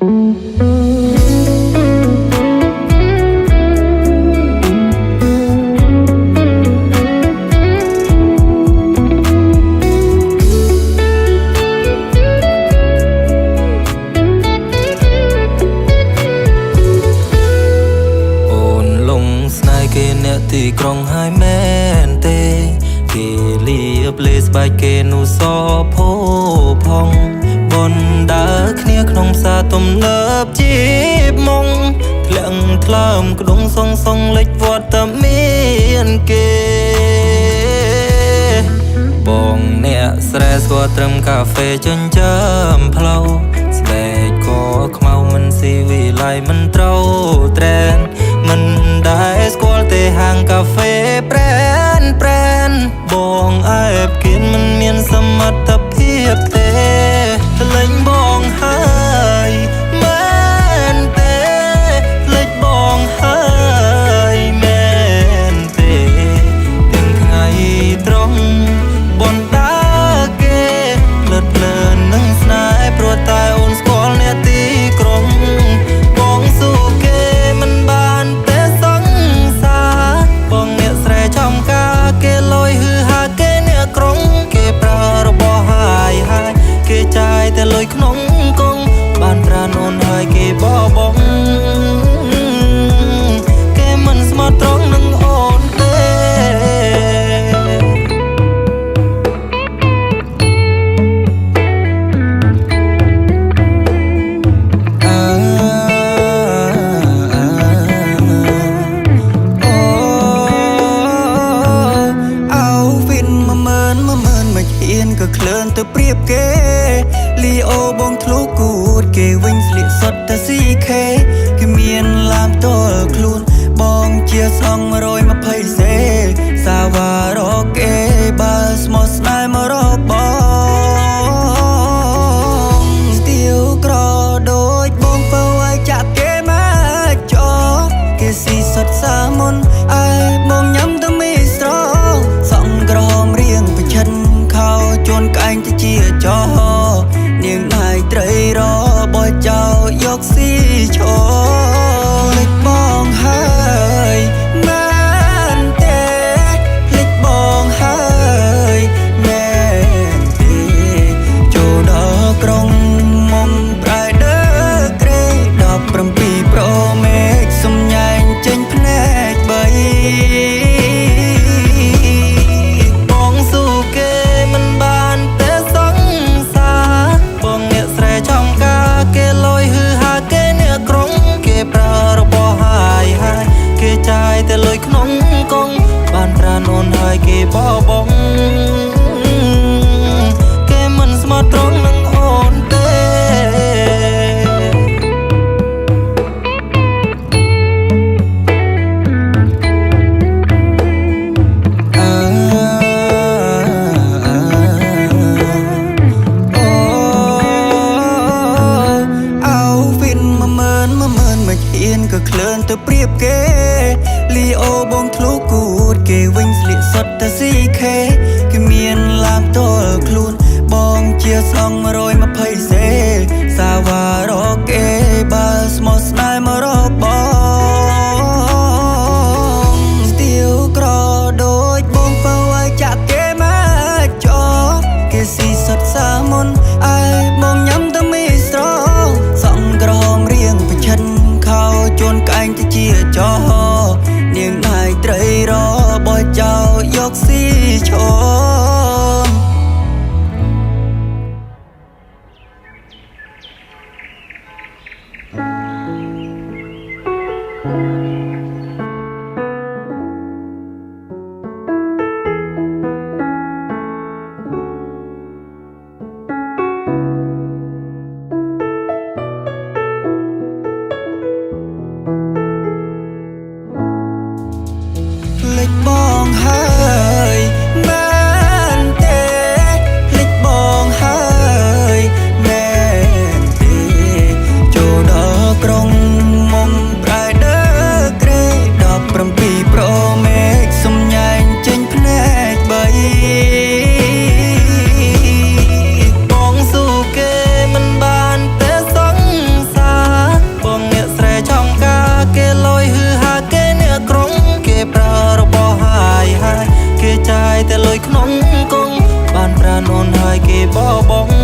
អូនលងស្នេហ៍គេអ្នកទីក្រុងហើយមែនទេគេលៀបលេស្បែកគេនោះសភោផងបនដើរគ្នាក្នុងផ្សារទំនើបជីបមុងធ្លាក់ថ្លើមក្ដុងសងសងលិចវត្តមានគេបងអ្នកស្រែស្គាល់ត្រឹមកាហ្វេចិញ្ចើមផ្លូវស្បែកកខ្មៅមិនស៊ីវិល័យមិនត្រូវត្រែនមិនដែលស្គាល់ទេហាងកាហ្វេប្រែនប្រែនបងអែបគៀនមិនមានសមត្ថភាពទេលេងបងហើយមែនទេលេចបងហើយមែនទេទាំងថ្ងៃត្រង់បនដាគេភ្លើតភ្លើននឹងស្នេហ៍ព្រោះតែអូនស្គាល់អ្នកទីក្រុងបងស៊ូគេមិនបានទេសង្សារបងអ្នកស្រែចំការគេលយហឺហាគេអ្នកក្រុងគេប្រើរបស់ហាយហាយគេចាយតែលុយក្នុងកងបានប្រានអូនហើយគេបបងគេមិនស្មោះត្រង់នឹងអូនទេ អើ អូអោវិនមួយម៉ឺនមួយម៉ឺនមិនហ៊ានក៏ក្លឿនទៅប្រៀបគេលីអូបងធ្លុគូតគេវិញស្លៀកសុទ្ធតែ CK គេមានឡាមតលខ្លួនបងជាសង120សេសាវ៉ារកគេបើស្មោះស្នេហ៍មករកបងស្ទៀវក្រដូចបងពៅឲ្យចាក់គេមកចោគេស៊ីសុទ្ធសាមុនឯបងញ៉ាំតែមីស្រសងក្រហមរៀងប្រឆិនខោជន់ក្អែងទៅជាចោនាងដៃត្រីរបោះចោលយកស៊ីឈរលេចបងហើយមែនទេលេចបងហើយមែនទេចូលដល់ក្រុងមុំប្រែដើក្រេ17ប្រមេឃសំញែងចេញភ្នែកបី បងស៊ូគេមិនបានទេសង្សារបងអ្នកស្រែចំការគេលយហឺហាគេអ្នកក្រុងគេប្រើរបស់ហាយហាយគេចាយតែលុយក្នុងកងបានប្រានអូនហើយគេបបងគេមិនស្មោះត្រង់នឹងអូនទេ អើអូអោវិនមួយម៉ឺនមួយម៉ឺនមិនហ៊ានក៏ក្លឿនទៅប្រៀបគេលីអូបងធ្លុគូតគេវិញស្លៀកសុទ្ធតែ CK គេមានឡាមតលខ្លួនបងជាសង120សេសាវ៉ារកគេបើស្មោះស្នេហ៍មករកបងស្ទៀវក្រដូចបងពៅឲ្យចាក់គេមកចោគេស៊ីសុទ្ធសាមុនឯបងញ៉ាំតែមីស្រសងក្រហមរៀងប្រឆិនខោជន់ក្អែងទៅជាចោនាងដៃត្រីរបោះចោលយកស៊ីឈរ បបង